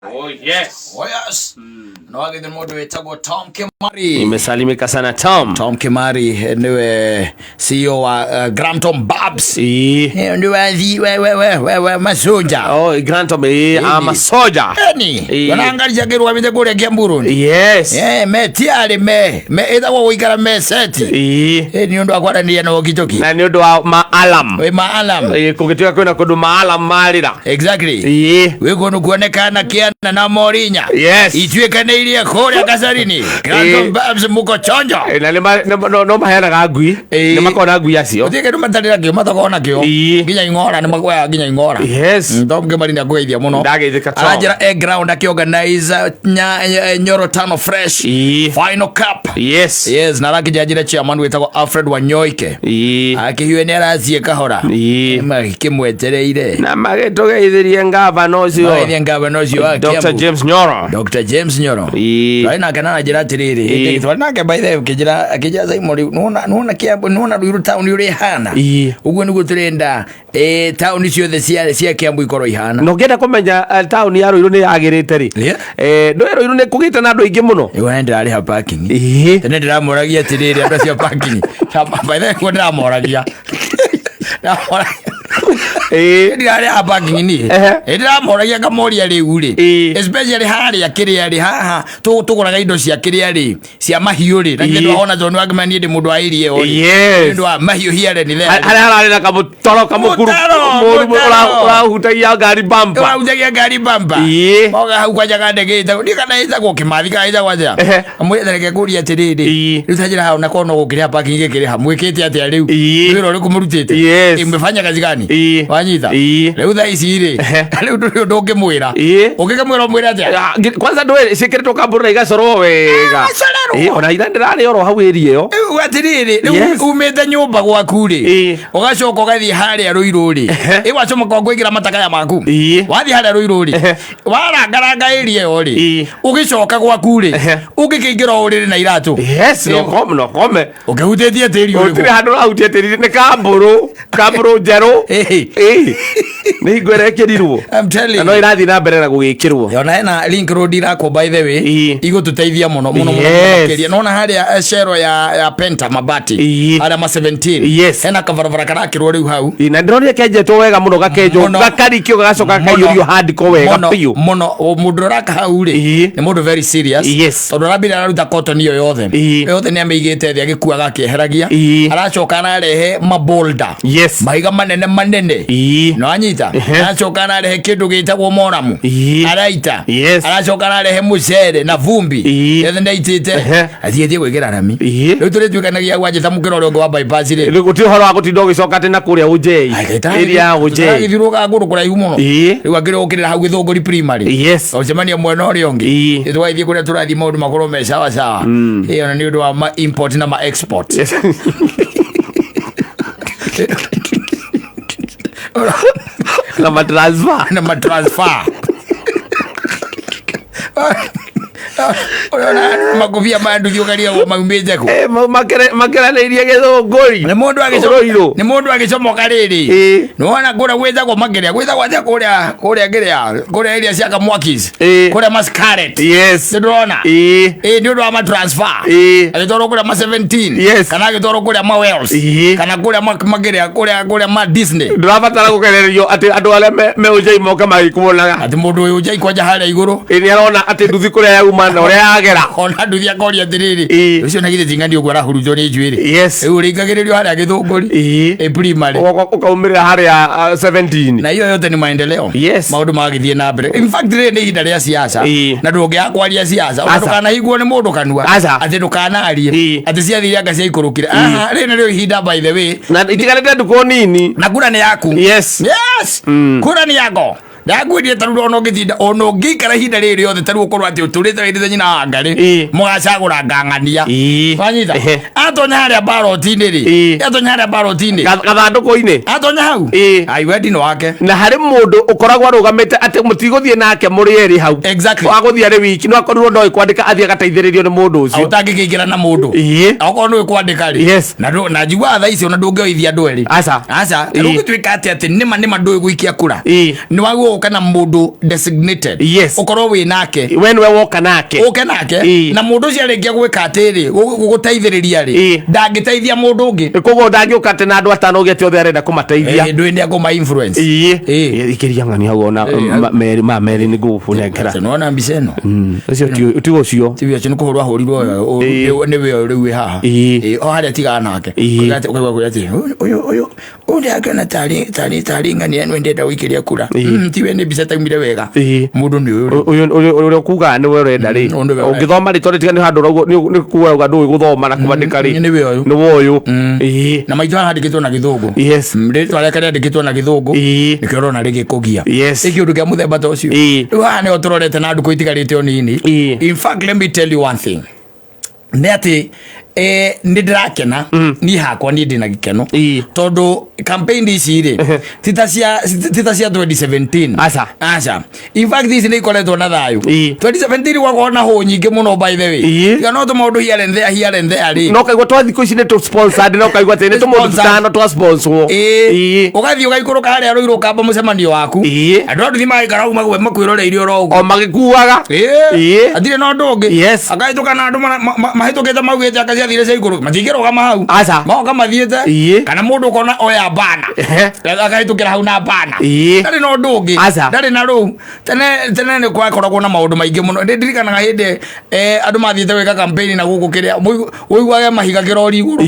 Oh yes. Oh yes. No wagithĩ mũndũ wĩtagwo Tom Kimari. Nimesalimika sana Tom. Tom Kimari nĩwe CEO wa Granton Babs. Ii. Nĩwe thi we we we we we masoja. Oh, Granton, I'm a soldier. Eni. Ii. Ona ngari ciake irũgamĩte kũrĩa Kiamburuni. Yes. Metiarĩ me ĩtagwo gũikara meseti. Ii. Nĩ ũndũ wa kwaranĩria na walkie-talkie. Na nĩ ũndũ wa maalam. Wĩ maalam. Ii, kũngĩtuĩka kwĩna kũndũ maalam marĩra. Exactly. Ii. Wĩ kũndũ kuonekana kĩana na Morinya. Yes. Ituĩkanĩirie kũrĩa Kasarini. Granton Babs muko chonjo. Na no maheanaga ngui. Ii. Nĩ makoragwo na ngui acio. Gũtirĩ kĩndũ matarĩ nakĩo matakoragwo nakĩo. Ii. Nginya ing'ora nĩ makuoyaga nginya ing'ora. Yes. Tom Kimari nĩ akũgeithia mũno. Ndageithĩka Tom. Aranjĩra e ground akĩorganize Nyoro Tano Fresh Ii. Final Cup. Yes. Yes, na arakinya njĩra chairman wĩtagwo Alfred Wanyoike. Ii. Akĩhiwe nĩ arathiĩ kahora. Ii. Magĩkĩmwetereire. Na magĩtũgeithirie ngavana ũcio. Magĩthiĩ ngavana ũcio wa Dr. Kiambu. James Nyoro. Dr. James Nyoro. Ii. Twarĩ nake na anjĩra atĩrĩrĩ, Ii. hĩndĩ twarĩ nake by the way akĩnjĩra akĩnjĩra Simon rĩu nĩwona nĩwona Kiambu nĩwona Ruiru town ũrĩa ĩhana. Ii. Ũguo nĩguo tũrenda taũni ciothe cia Kiambu ikorwo ihana. Na ũngĩenda kũmenya taũni ya Ruiru nĩ yagĩrĩte rĩ. Yeah. Ndũĩ Ruiru nĩ kũgĩte na andũ aingĩ mũno. Ĩyo nĩ ndĩrarĩha parking. Ii. Tene ndĩramoragia atĩrĩrĩ andũ acio a parking. By the way kuo ndĩramoragia. Ndĩramoragia. Ii. Ndirarĩha parking niĩ. Ehe. Ndĩramoragia ngamoria rĩu rĩ. Ii. Especially harĩa kĩrĩa rĩ haha tũgũraga indo cia kĩrĩa rĩ cia mahiũ rĩ. Na Ii. githĩ ndwahona tondũ nĩwakĩmenya niĩ ndĩ mũndũ wa area ĩyo rĩ. Yes. Nĩ ũndũ wa mahiũ here and there. Harĩa hararĩ na kamũtoro kamũkuru Mũtaro, mũru mũtaro. ũrahutagia ngari bumper. Ũrahutagia ngari bamba. Ii. Moga hau kwanja ka ndege ĩtagwo ndiũ kana ĩtagwo Kĩmathi kana ĩtagwo atĩa. Ehe. Amwĩre reke ngũrie atĩrĩrĩ. Ii. Rĩu ta njĩra hau na korwo no gũkĩrĩha parking gĩkĩrĩha mwĩkĩte atĩa rĩu? Ii. Wĩra ũrĩkũ mũrutĩte? Yes. Mmefanya kazi gani? Ii. Wanyita? Ii. Rĩu thaa ici rĩ. Ehe. Rĩu ndũrĩ ũndũ ũngĩmwĩra. Ii. Ũngĩkamwĩra ũmwĩre atĩa? Ah, kwanza ndũĩ ciĩkĩrĩtwo kamburu na igacorwo wega. Ah, gacorerwo. Ii, ona ira ndĩrarĩ oro hau area ĩyo. Rĩu atĩrĩrĩ, rĩu Yes. umĩte nyũmba gwaku rĩ, Ii. ũgacoka ũgathiĩ harĩa Rũirũ rĩ, Ehe. ĩ wacomoka ũkũingĩra matakaya maku. Ii. Wathiĩ harĩa Rũirũ rĩ, Ehe. warangaranga area ĩyo rĩ, Ii. ũgĩcoka gwaku rĩ, Ehe. ũngĩkĩingĩra o ũrĩrĩ na iratũ. Yes, no kome, no kome. Ũkĩhutĩtie tĩri Gũtirĩ ũrĩkũ? handũ ũrahutia tĩri nĩ kambũrũ, kambũrũ njerũ. Ĩĩ. Ĩĩ. Nĩ hingo ĩrekĩrirwo. I'm telling Na no you. ĩrathiĩ na mbere na gũgĩkĩrwo. Ona hena link road irakwo by the way Ii. igũtũteithia mũno mũno mũno Yes. makĩria nona harĩa cero ya Penta Mabati Ii. harĩa ma 17 Yes. hena kabarabara karakĩrwo rĩu hau Ĩĩ, na ndĩronire kenjetwo wega mũno gakenjwo Mũno. gakarikio gagacoka gakaiyũrio handiko wega mũno biũ. mũno O mũndũ ũraka hau rĩ Ii. nĩ mũndũ very serious Yes. tondũ arambire araruta cotton ĩyo yothe Ii. Ĩyo yothe nĩ amĩigĩte thĩ agĩkuaga akĩeheragia Ii. aracoka ararehe mabolda Yes. mahiga manene manene Ii. no anyita Ehe. aracoka ararehe kĩndũ gĩtagwo moramu Ii. araita Yes. aracoka ararehe mũcere na vumbi Ii. yothe ndaitĩte Ehe. athiĩtie gwĩkĩra rami Ii. rĩu tũrĩtuĩkanagia gwanjĩta mũkĩra ũrĩa ũngĩ wa bypass rĩ Rĩu gũtirĩ ũhoro wa gũtinda ũgĩcoka atĩ na kũrĩa ũnjei. Area ya ũnjei. Tũragĩthiũrũrũkaga kũndũ kũraihu mũno Ii. rĩu akĩrĩ ũkĩrĩra hau Gĩthũngũri primary Yes. ũcemania mwena ũrĩa ũngĩ Ii. tũgagĩthiĩ kũrĩa tũrathiĩ maũndũ makorwo me sawa sawa ĩyo na nĩ ũndũ wa ma import na ma export Yes. Na ma transfer. Na ma transfer. Ũrona makobia ma nduthi ũkarigagwo maumĩte kũ? Eh, mau makeranĩirie Gĩthũngũri. Nĩ mũndũ Rũirũ. nĩ mũndũ agĩcomoka rĩrĩ. Ĩĩ. Nĩwona kũrĩa gwĩtagwo makĩrĩa gwĩtagwo atĩa kũrĩa kũrĩa kĩrĩa kũrĩa area cia Kamwakis. Ĩĩ. Kũrĩa Mascaret. Yes. Nĩndĩrona. Ĩĩ. Ĩĩ nĩ ũndũ wa ma transfer. Ĩĩ. Agĩtwarwo kũrĩa ma 17. Yes. Kana agĩtwarwo kũrĩa ma Wales. Ĩĩ. Kana kũrĩa makĩrĩa kũrĩa kũrĩa ma Disney. Ndũrabatara gũkererio atĩ andũ arĩa me ũnjei moke magĩkuonaga. Atĩ mũndũ ũyũ njai kwanja harĩa igũrũ. Ĩĩ nĩ arona atĩ nduthi kũrĩa yauma na ũrĩa yagera. Ona nduthi akoria atĩrĩrĩ. Ĩĩ. Ũcio na githĩ ti ng'ani ũguo arahurunjwo nĩ njuĩrĩ. Yes. Rĩu ũringagĩrĩrio harĩa Gĩthũngũri. Ĩĩ. Ĩ primary. Ũkaumĩrĩra harĩa 17. Na hiyo yote ni maendeleo. Yes. Maũndũ magagĩthiĩ na mbere. In fact rĩrĩ nĩ ihinda rĩa siasa. Ĩĩ. Na ndũngĩaga kwaria siasa. Ona Aca. ndũkanahingwo nĩ mũndũ kanua. Aca. Atĩ ndũkanarie. Ĩĩ. Atĩ ciathire anga ciaikũrũkire. Aha, rĩrĩ nĩrĩo ihinda by the way. Na itigarĩte ndukũ nini. Na kura nĩ yaku. Yes. Yes. Kura nĩ yako. Ndakwĩrire tarĩu ona ũngĩtinda ona ũngĩikara ihinda rĩrĩ rĩothe tarĩu ũkorwo atĩ ũtũrĩte wĩrĩte nyina wa ngarĩ Ĩĩ. mũgacagũra ngang'ania. Ĩĩ. Wanyita? Ehe. Atonya harĩa baroti-inĩ rĩ. Ĩĩ. Atonya harĩa baroti-inĩ. Gathandũkũ-inĩ. Atonya hau. Ĩĩ. Ai wendi nĩ wake. Na harĩ mũndũ ũkoragwo arũgamĩte atĩ mũtigũthiĩ nake mũrĩ erĩ hau. Exactly. Wagũthiĩ arĩ wiki no akorirwo ndoĩ kwandĩka athiĩ agateithĩrĩrio nĩ mũndũ ũcio. Ũtangĩkĩingĩra na mũndũ. Ĩĩ. Okorwo nĩũĩ kwandĩka rĩ. Yes. Na na njiguaga thaa ici ona ndũngĩoithia andũ erĩ. Aca. Aca. Ĩĩ. Rĩu ũngĩtuĩka atĩ atĩ nĩma nĩma ndũĩ gũikia kura. Ĩĩ. Nĩ wagĩrĩirwo ũke na mũndũ designated. Yes. Ũkorwo wĩ nake. We nĩwe woka nake. Ũke nake. Na mũndũ ũcio arĩkia gwĩka atĩrĩ, gũgũteithĩrĩria rĩ, ndangĩteithia mũndũ ũngĩ. Koguo ndangĩũka atĩ na andũ atano ũgĩte othe arenda kũmateithia. Ndũĩ nĩ akũma influence. Ikĩria ng'ani hau ona merĩ ma merĩ nĩ ngũgũnengera. Nĩwona mbica ĩno? Ũcio tiga ũcio. Tiga ũcio nĩ kũhũrwo ahũrirwo nĩwe ũyũ rĩu wĩ haha. O harĩa tigana nake. Ũkaigua kwĩra atĩ ũyũ ũyũ ũyũ ndĩrakĩona tarĩ tarĩ tarĩ ng'ania nĩwe ndĩrenda gũikĩria kura. Tiwe nĩ mbica ĩtaumire wega. Mũndũ nĩ ũyũ rĩu. Ũyũ ũyũ ũrĩa ũkugaga nĩwe ũrenda rĩ. Ũyũ nĩwe ũrenda. Ũngĩthoma rĩtwa rĩtiga nĩ handũ ũrauga nĩ kuga ũrauga ndũĩ gũthoma na kwandĩka rĩ. Nĩwe ũyũ. Nĩwe ũyũ. Na maitũ haha handĩkĩtwo na gĩthũngũ. Rĩtwa rĩake rĩandĩkĩtwo na gĩthũngũ. Nĩkĩo ũrona rĩgĩkũgia. Ĩ kĩũndũ kĩa mũthemba ta ũcio. Rĩu haha nĩho tũrorete na ndukũ itigarĩte o nini. In fact, let me tell you one thing. Nĩ atĩ nĩ ndĩrakena niĩ hakwa, niĩ ndĩna gĩkeno tondũ campaign ici rĩ ti ta cia 2017. Aca. Aca, in fact ici nĩ ikoretwo na thayũ. 2017 gwakorwo na hũ nyingĩ mũno, by the way. Tiga no tũmaũndũ here and there, here and there rĩ. No kaigua twa thikũ ici nĩ tũ sponsored, no kaigua atĩ nĩ tũmũndũ Sponsored. tũtano twa sponsor. Ũgathiĩ ũgaikũrũka harĩa rũirũ ũkamba mũcemanio waku. Andũ a nduthi magaikara hau makwĩroreirie oro ũguo. O magĩkuaga. Hatirĩ na ũndũ ũngĩ. Akahĩtũka na andũ mahĩtũkĩte maugĩte anga ciathire cia igũrũ matingĩrũgama hau. Aca. Magoka mathiĩte. Kana mũndũ ũkona oya bana akahĩtũkĩra hau na bana. Ndarĩ na ũndũ ũngĩ. Aca. Ndarĩ na rũu. Tene tene nĩ gwakoragwo na maũndũ maingĩ mũno. Nĩ ndirikanaga hĩndĩ andũ mathiĩte gwĩka campaign na gũkũ kĩrĩa ũiguage mahiga kĩrori igũrũ.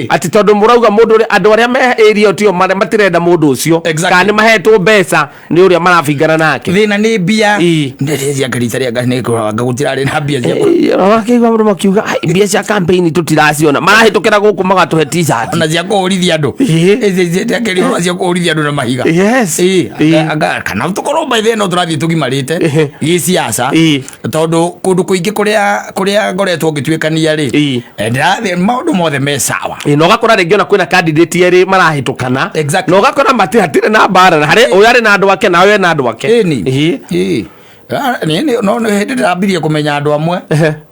Atĩ tondũ mũrauga mũndũ ũrĩa andũ arĩa me area ĩyo tio matirenda mũndũ ũcio. Kana nĩ mahetwo mbeca nĩ ũrĩa marabingana nake. Thĩna nĩ mbia. Ndĩreciria rita rĩa nĩ anga gũtirarĩ na mbia cia Wakĩigua mũndũ makiuga, "Ai, mbia cia campaign tũtiraciona, marahĩtũkĩra gũkũ magatũhe t-shirt." Ona cia kũhũrithia andũ. Ndĩakĩria ũhoro cia kũhũrithia andũ na mahiga. Kana tũkorwo by the no tũrathiĩ tũgimarĩte gĩciaca tondũ kũndũ kũingĩ kũrĩa ngoretwo ngĩtuĩkania rĩ, ndĩrathiĩ maũndũ mothe me sawa. Na ũgakora rĩngĩ ona kwĩna candidate erĩ marahĩtũkana. Na ũgakora mati hatirĩ na mbara na harĩ ũyũ arĩ na andũ ake na ũyũ ena andũ ake. Ĩni. No nĩ hĩndĩ ndĩrambirie kũmenya andũ amwe.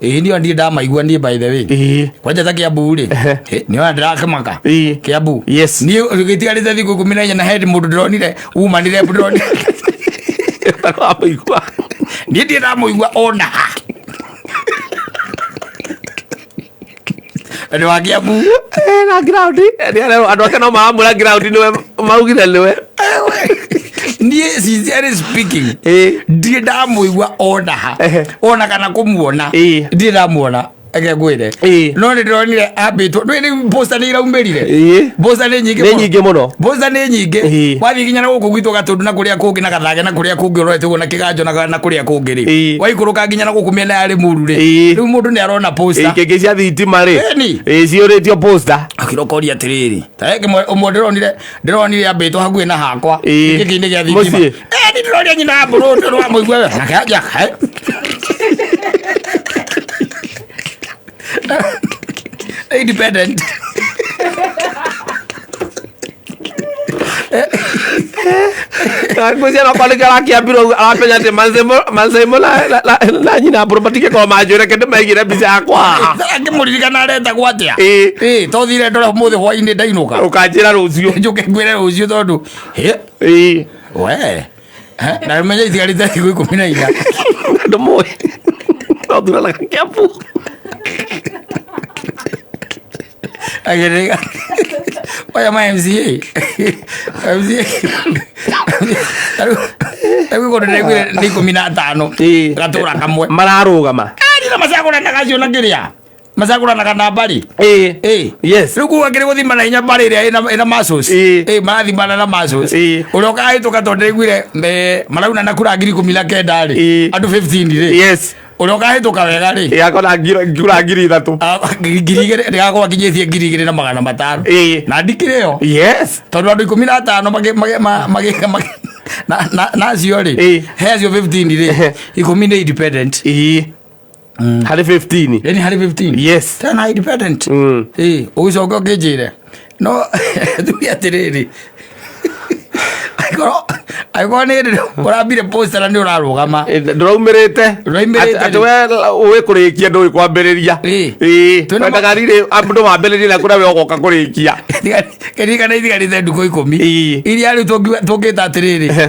Ĩĩ, niĩ niĩ ndamaigua niĩ, by the way. Kwanja ta Kiambu rĩ, nĩ ndĩrakĩmaka. Kiambu. Niĩ gĩtigarĩte thikũ 14 na he mũndũ ndĩronire umanire ndĩronire. Wamũigua. Niĩ ndirĩ ndamũigua ona ha. Nĩ wa Kiambu. Na ground nĩ andũ ake no maramwĩra ground nĩwe maugire nĩwe. Niĩ, sincerely speaking, ndirĩ ndamũigua ona ha. Ona kana kũmuona. Ndirĩ ndamuona. Reke ngwĩre. No nĩ ndĩronire ambĩtwo. Ndũĩ rĩu poster nĩ iraumĩrire. Poster nĩ nyingĩ Nĩ mũno. nyingĩ mũno. Poster nĩ nyingĩ. Wathiĩ nginya na gũkũ gwitũ Gatũndũ na kũrĩa kũngĩ na Gathage na kũrĩa kũngĩ ũrorete ũguo na Kĩganjo na kũrĩa kũngĩ rĩ. Waikũrũka nginya na gũkũ mĩena ya Rĩmuru rĩ. Rĩu mũndũ nĩ arona poster. Ikĩngĩ cia thitima rĩ. Ĩni. Ciyũrĩtio poster. Akĩra ũkoria atĩrĩrĩ. Ta he kĩmwe ũmwe ndĩronire ambĩtwo hakuhĩ na hakwa. Gĩkĩ-inĩ gĩa thitima. Mũciĩ. Nĩ ndĩroria nyina wa mbũrũ ndĩrona mũigue we. Nake anja. Independent. Ngwĩciria no korwo nĩkĩo arakĩambirwo ũguo, aramenya atĩ Manzemo na nyina mbũrũ matingĩkorwo manjũĩ, reke ndĩmaigĩre mbica yakwa haha. Ngĩmũririkana aretagwo atĩa? To thire ndore ũmũthĩ hwainĩ ndainũka. Ũkanjĩra rũciũ. Njũke ngwĩre rũciũ tondũ we na menya itigarĩte thikũ 14. Ndũmũĩ. No thuranaga Kiambu. Agĩrĩga. Oya ma MCA. MCA. Rĩu kũndũ ndĩraiguire nĩ 15. Gatũra kamwe. Mararũgama. Nĩ macagũranaga acio na kĩrĩa. Macagũranaga na mbarĩ. Rĩu kuga kĩrĩ gũthima na hinya mbarĩ ĩrĩa ĩna muscles. Marathimana na muscles. Ũrĩa ũkahĩtũka tondũ ndĩraiguire marauna na kura 19,000 rĩ. Andũ 15 rĩ. Ũrĩa ũkahĩtũka wega rĩ. Akona kura 3,000. 2,000 ndĩgakorwo akinyĩtie 2,500. Na ndikĩrĩ yo. Tondũ andũ 15 na acio rĩ. He acio 15 rĩ. 10 nĩ independent. Harĩ 15. Yaani harĩ 15. Tena independent. Ũgĩcoka ũkĩnjĩre. No tuge atĩrĩrĩ. Angĩkorwo nĩ hĩndĩ ũrambire poster na nĩ ũrarũgama. Ndũraumĩrĩte. Ndũraumĩrĩte Atĩ we ũĩ kũrĩkia ndũĩ kwambĩrĩria. Twendaga rĩrĩ andũ mambĩrĩrie na kũrĩa we ũgoka kũrĩkia. Kĩririkana itigarĩte ndukũ 10. Iria rĩu tũngĩta atĩrĩrĩ.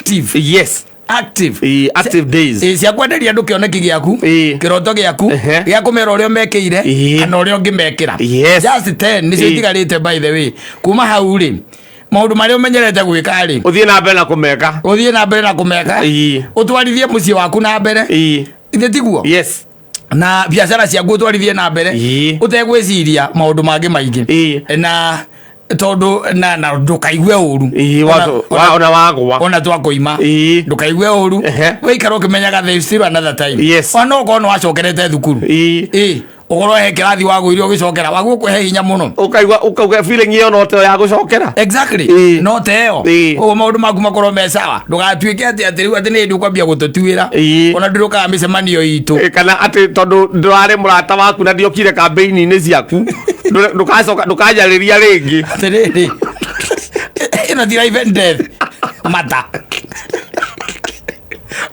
Active. Yes. Active. Ĩĩ, active days. Ĩĩ, cia kwenderia andũ kĩoneki gĩaku, kĩroto gĩaku, gĩa kũmera ũrĩa ũmekĩire kana ũrĩa ũngĩmekĩra. Just 10 nĩcio itigarĩte, by the way. Kuma hau rĩ, maũndũ marĩa ũmenyerete gwĩka rĩ, ũthiĩ na mbere na kũmeka. Ũthiĩ na mbere na kũmeka. Ũtwarithie mũciĩ waku na mbere. Ithe tiguo? Yes. Na biacara ciaku ũtwarithie na mbere ũtegwĩciria maũndũ mangĩ maingĩ. Na tondũ na ndũkaigue ũru. Ona wagwa. Ona twakũima, ndũkaigue ũru. Wĩikara ũkĩmenyaga there is still another time. Ona okorwo nĩ wacokerete thukuru, ĩĩ, ũkorwo he kĩrathi wagũire ũgĩcokera, waguo kũhe hinya mũno. Ũkaigua, ũkauga feeling ĩyo no ta ya gũcokera. Exactly. No ta ĩyo. Koguo maũndũ maku makorwo me sawa, ndũgatuĩke atĩ rĩu atĩ nĩ hĩndĩ ũkwambia gũtũtuĩra, ona ndũrũkaga mĩcemanio itũ. Kana atĩ tondũ ndũrarĩ mũrata waku na ndiokire kambĩini-inĩ ciaku, ndũgacoka ndũkanjarĩria rĩngĩ. Atĩrĩrĩ, ĩno ti life and death mata,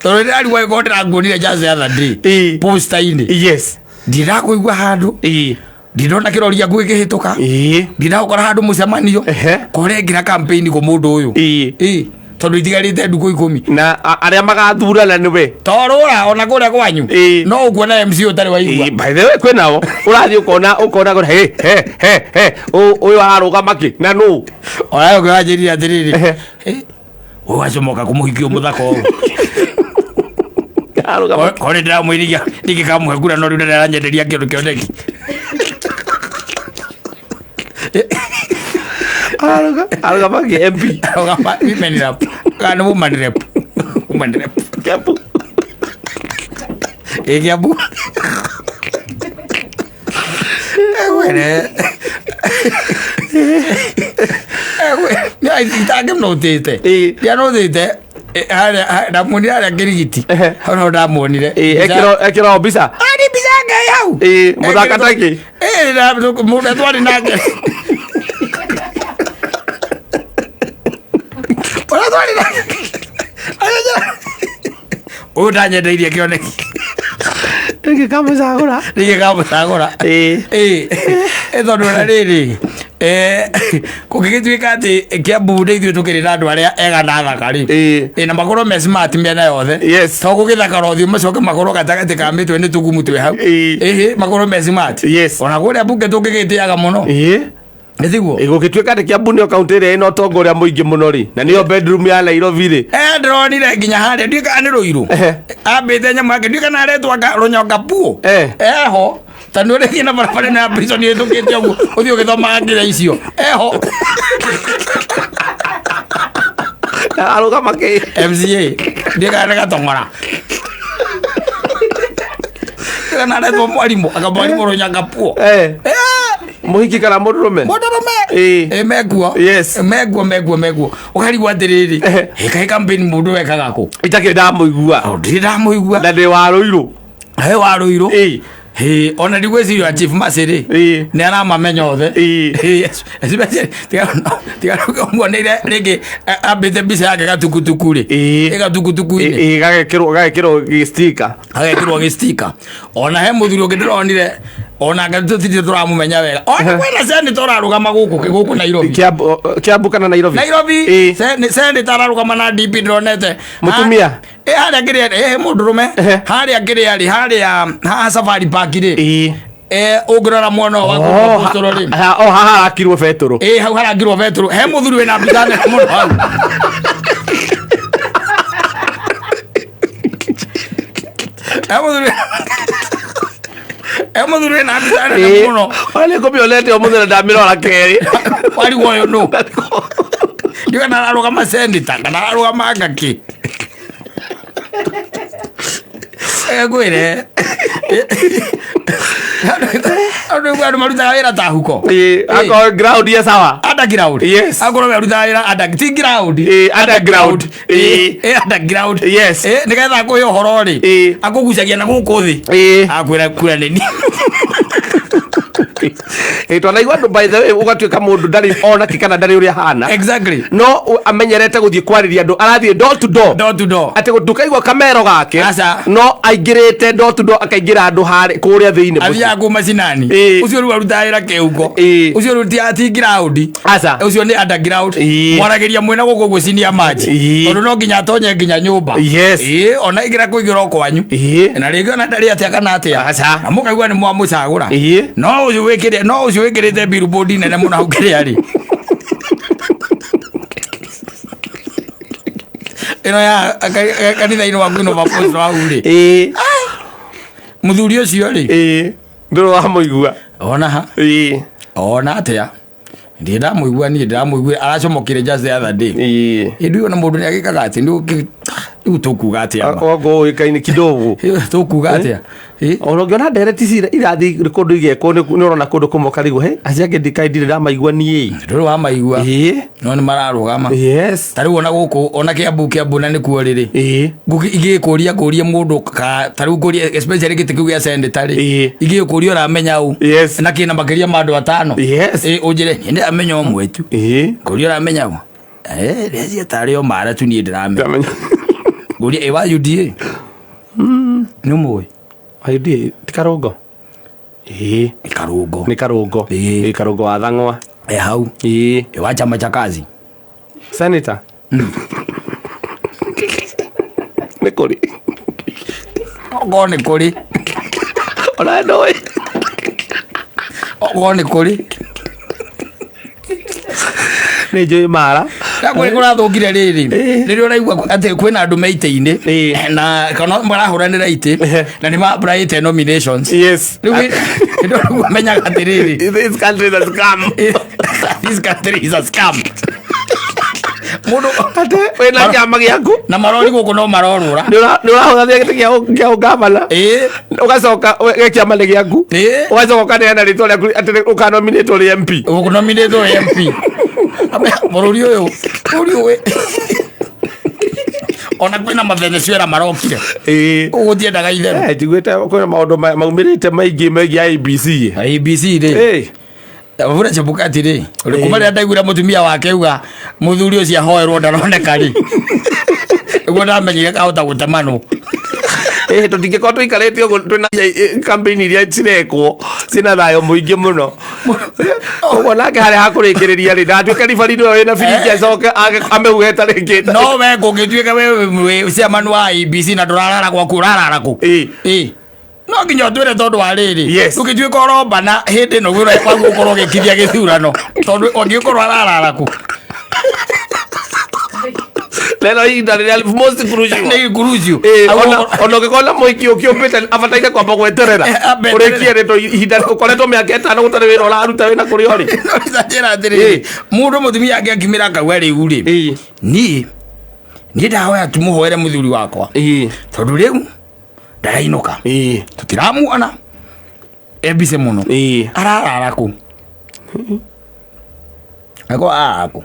tondũ ndĩrarigwo angĩkorwo ndĩrakuonire just the other day poster-inĩ. Ndinakũigua handũ, ndinona kĩrori gĩaku gĩkĩhĩtũka, ndinagũkora handũ mũcemanio. Korengĩra campaign kũ mũndũ ũyũ? Ĩĩ, tondũ itigarĩte ndukũ 10. Na arĩa magathurana nĩwe. Torũra ona kũrĩa kwanyu, no ũkuona MC ũtarĩ waigua. By the way, kwĩnao ũrathiĩ ũkona he he he he ũyũ ararũgama kĩ na nũ. Onawe ũngĩwanjĩrire atĩrĩrĩ, ũyũ acomoka kũmũhikia mũthaka ũyũ. Ararũgama. Korĩ ndĩramwĩrigia ndingĩkamũhe kura, no rĩu nĩaranyenderia kĩndũ kĩoneki. Ararũgama kĩ MP? Arũgama women rep kana nĩ woman rep, woman rep. Kiambu. Ĩ, Kiambu. Egwere itangĩmnotĩte, ndianotĩte harĩa ndamuonire, harĩa Kĩrigiti. Hau no ndamuonire. Ekĩra o mbica. Ari mbica yake hau. Ĩĩ, mũthaka takĩ? Ĩĩ, na mũndũ twarĩ nake, ũrĩa twarĩ nake, ũyũ ndanyendeirie kĩoneki. Ĩngĩkamũcagũra. Ningĩkamũcagũra. Ĩĩ, tondũ na rĩrĩ, kũngĩgĩtuĩka atĩ Kiambu nĩ ithuĩ tũkĩrĩ na andũ arĩa ega na athaka rĩ, ĩĩ, na makorwo me smart mĩena yothe, to gũgĩthakara ũthiũ macoke makorwo gatagatĩ ka mĩtwe nĩ tũgumu twĩ hau. Ĩhĩ, makorwo me smart. Ona kũrĩa bunge tũngĩgĩtĩaga mũno. Nĩ tiguo? Gũgĩtuĩka atĩ Kiambu nĩyo kaunti ĩrĩa ĩna ũtonga ũrĩa mũingĩ mũno rĩ, na nĩyo bedroom ya Nairobi rĩ. Ndĩronire nginya harĩa, ndiũĩ kana nĩ Rũirũ, ambĩte nyamũ yake, ndiũĩ kana aretwo anga Rũnyonga puo. Eho ta nĩ ũrĩthiĩ na barabara ĩno ya prison ĩhĩtũkĩte ũguo, ũthiĩ ũgĩthomaga nginya icio eho. Arũgama kĩ? MCA, ndiũĩ kana nĩ Gatong'ora kana aretwo mwarimũ, anga mwarimũ Rũnyanga puo. Mũhiki kana mũndũrũme? Mũndũrũme. Ĩĩ. Ĩ, mekuo. Mekuo, mekuo, mekuo. Ũkarigwo atĩrĩrĩ, ĩkaĩ campaign mũndũ wekaga kũ? Itakĩrĩ ndamũigua. Ndirĩ ndamũigua. Na ndĩ wa Rũirũ. He wa Rũirũ. Ĩ, ona ndigwĩciria Chief Mercy rĩ, nĩ aramamenya othe. Ĩ, especially tiga muoneire rĩngĩ ambĩte mbica yake gatukutuku rĩ, ĩ gatukutuku-inĩ. Ĩĩ, gagekĩrwo gĩstika. Agekĩrwo gĩstika. Ona he mũthuri ũngĩ ndĩronire, ona nga tũtirĩ tũramũmenya wega, ona kwĩna senator ũrarũgama gũkũ Nairobi. Kiambu kana Nairobi? Nairobi. Senator ararũgama na DP ndĩronete. Mũtumia? Ĩ, harĩa kĩrĩa, ĩ, mũndũrũme. Harĩa kĩrĩa rĩ, harĩa haha Safari Park rĩ. Ũngĩrora mwena ũyũ wa Apostolo rĩ. O haha harakirwo betũrũ. Ĩ, hau harangirwo betũrũ, he mũthuri wĩna mbica nene mũno hau. He mũthuri wĩna mbica nene mũno. Ona nĩ ngũmĩonete ũmũthĩ na ndamĩrora kerĩ. Warigwo ũyũ nũ, ndiũĩ kana ararũgama senator kana ararũgama ngakĩ. Ngwĩre andũ andũ marutaga wĩra ta huko. Ĩĩ, akorwo ground ye sawa. Underground. Akorwo we arutaga wĩra under, ti ground. Ĩĩ, underground. Ĩĩ, underground. Ĩĩ, nĩgetha akũhe ũhoro rĩ, akũgucagia na gũkũ thĩ, akwĩra kura nĩ niĩ. Twanaigua andũ, by the way, ũgatuĩka mũndũ ndarĩ ona kĩ kana ndarĩ ũrĩa hana. No amenyerete gũthiĩ kwarĩria andũ, arathiĩ door to door. Door to door. Atĩ ndũkaigua kamero gake. Aca. No aingĩrĩte door to door, akaingĩra andũ harĩ kũrĩa thĩinĩ mũciĩ. Athiaga kuu macinani. Ũcio rĩu arutaga wĩra kĩungo. Ũcio rĩu ti ground. Aca. Ũcio nĩ underground. Mwaragĩria mwĩna gũkũ ũguo cinia maji. Tondũ no nginya atonye nginya nyũmba. Ona ingĩra kũingĩra o kwanyu. Na rĩngĩ ona ndarĩ atĩa kana atĩa. Aca. Na mũkaigua nĩ mwamũcagũra. No ũcio wĩkĩre, no ũcio wĩkĩrĩte billboard nene mũno hau kĩrĩa rĩ. Ĩno ya kanitha-inĩ wa Queen of Apostles hau rĩ. Mũthuri ũcio rĩ. Ndũrĩ wamũigua. Ona ha. Ona atĩa. Ndirĩ ndamũigua niĩ, ndĩramũigua aracomokire just the other day. Ĩndĩ ona mũndũ nĩ agĩkaga atĩ nĩ rĩu tũkuga atĩa ma? Ogo ũĩkaine kidogo. Tũkuga atĩa? Ona ũngĩona ndereti irathiĩ kũndũ igekwo, nĩ ũrona kũndũ kũmwe ũkarigwo, he acio angĩ ndikaĩ ndirĩ ndamaigua niĩ. Ndũrĩ wamaigua. No nĩ mararũgama. Ta rĩu ona gũkũ, ona Kiambu, Kiambu na nĩkuo rĩrĩ. Ingĩgĩkũria ngũrie mũndũ ka, ta rĩu ngũrie especially gĩtĩ kĩu gĩa senator rĩ. Ingĩgĩkũria ũramenya ũ? Na kĩna makĩria ma andũ atano. Ũnjĩre, niĩ ndĩramenya ũmwe tu. Ngũrie ũramenya ũ? Rĩacia tarĩ o mara tu niĩ ndĩramenya. Ndĩramenya. Ngũrie, wa UDA? Nĩ ũmũĩ? Wa UDA, ti Karũngo? Nĩ Karũngo. Nĩ Karũngo. Karũngo wa Thang'wa. Hau. Wa chama cha kazi. Senator. Nĩ kũrĩ. Okorwo nĩ kũrĩ. Ona ndũĩ. Okorwo nĩ kũrĩ. Nĩ njũĩ mara. Na kũrĩ kũrathũkire rĩrĩ. Rĩrĩa ũraigua atĩ kwĩna andũ me itĩ-inĩ, na kana marahũranĩra itĩ, na nĩ ma-applyĩte nominations. Rĩu hĩndĩ ĩyo ũmenyaga atĩrĩrĩ. This country is a scam. This country is a scam. Mũndũ atĩ wĩna kĩama gĩaku. Na marori gũkũ no marorũra. Nĩ ũrahũthania gĩtĩ kĩa ũgavana. Ũgacoka gĩa kĩama nĩ gĩaku. Ũgacoka ũkaneana rĩtwa rĩaku atĩ ũkanominĩtwo rĩ MP. Ũkũnominĩtwo rĩ MP. Bũrũri ũyũ, bũrũri ũyũ. Ona kwĩna ma Venezuela marokire. Ũgũtiendaga itherũ. Njiguĩte kwĩna maũndũ maumĩrĩte maingĩ megiĩ IEBC. IEBC rĩ. Wafula Chebukati rĩ, kuma rĩrĩa ndaiguire mũtumia wake auga mũthuri ũcio ahoerwo ndaroneka rĩ. Nĩguo ndamenyire kahota gũtemanwo. Tũtingĩkorwo tũikarĩte ũguo twĩna campaign iria cirekwo ciĩna thayũ mũingĩ mũno. Ũguo nake harĩa hakũrĩkĩrĩria rĩ, ndatuĩke ribari nĩwe wĩna biringi acoke amĩhuhe ta rĩngĩ. No we kũngĩtuĩka we wĩ chairman wa IEBC na ndũrarara gwaku, ũrarara kũ? No nginya ũtwĩre tondũ wa rĩrĩ. Ũngĩtuĩka ũrombana hĩndĩ ĩno wĩra waku ũkorwo ũgĩkiria gĩthurano, tondũ ũngĩkorwo ararara kũ? Lero ihinda rĩrĩa most crucial. Nĩ crucial. Ona ũngĩkorwo na mũhiki ũkĩũmbĩte abataire kwamba gweterera. Ambeterere. Ũrĩkie rĩ, tondũ ihinda ũkoretwo mĩaka ĩtano gũtarĩ wĩra ũraruta wĩna kũrĩa ũrĩ. Njĩra atĩrĩrĩ, mũndũ mũtumia angĩ akimĩra akauga rĩu rĩ, niĩ ndahoya tu mũhoere mũthuri wakwa. Tondũ rĩu ndarainũka. Tũtiramuona. Embice mũno. Ararara kũ? Ako arara kũ?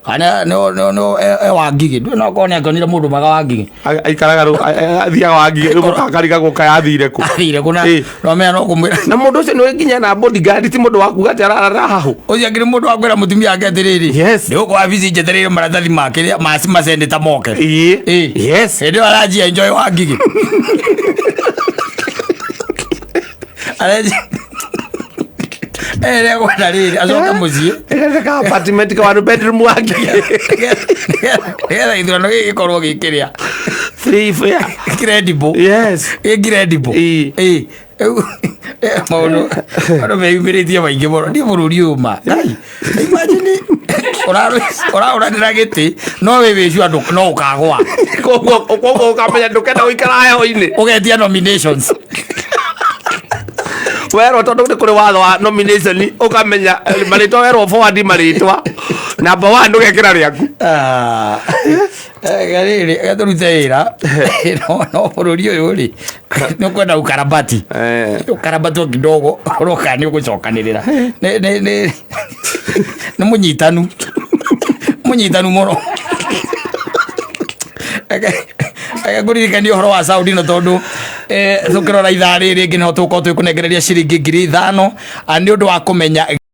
Kana no e wa Ngigĩ. Ndũĩ no korwo nĩ akĩonire mũndũ mwega wa Ngigĩ. Aikaraga rũ, athiaga wa Ngigĩ, rĩu mũkakarigagwo kaĩ athire kũ? Athire kũ na no menya no kũmwĩra. Na mũndũ ũcio nĩ nginya na bodyguard, ti mũndũ wa kuga atĩ ararara hahũ. Ũcio akĩrĩ mũndũ wa kwĩra mũtumia wake atĩrĩrĩ, Ndĩ gũkũ wabici njetereire maratathi ma kĩrĩa, ma maseneta moke. Hĩndĩ ĩyo aranjia enjoy wa Ngigĩ. Aranjia Ere kwenda rĩrĩ acoke mũciĩ. Ĩgathe ka apartment ka one bedroom wa Ngigĩ. Nĩgetha gĩthurano gĩkĩ gĩkorwo gĩkĩrĩa. Free fair. Credible. Gĩ credible. Maũndũ andũ meyumĩrĩtie maingĩ mũno. Niĩ bũrũri ũyũ ma. Ngai, imagine ũrahũranĩra gĩtĩ no wĩ wĩcu andũ no ũkagũa. Koguo ũkamenya ndũkenda gũikara heho-inĩ. Ũgetia nominations. Werwo tondũ nĩ kũrĩ watho wa nomination ũkamenya marĩtwa werwo forward marĩtwa. Number 1 ndũgekĩra rĩaku. Rĩrĩ, tũrute wĩra. No bũrũri ũyũ rĩ, nĩ ũkwenda ukarabati. Ũkarabatwo kidogo, ũroka nĩ ũgũcokanĩrĩra. Nĩ mũnyitanu. Mũnyitanu mũno. Reke ngũririkanie ũhoro wa Saudi no tondũ Tũkĩrora ithaa rĩrĩ rĩngĩ nĩho tũgũkorwo twĩkũnengereria ciringi 5,000 nĩ ũndũ wa kũmenya.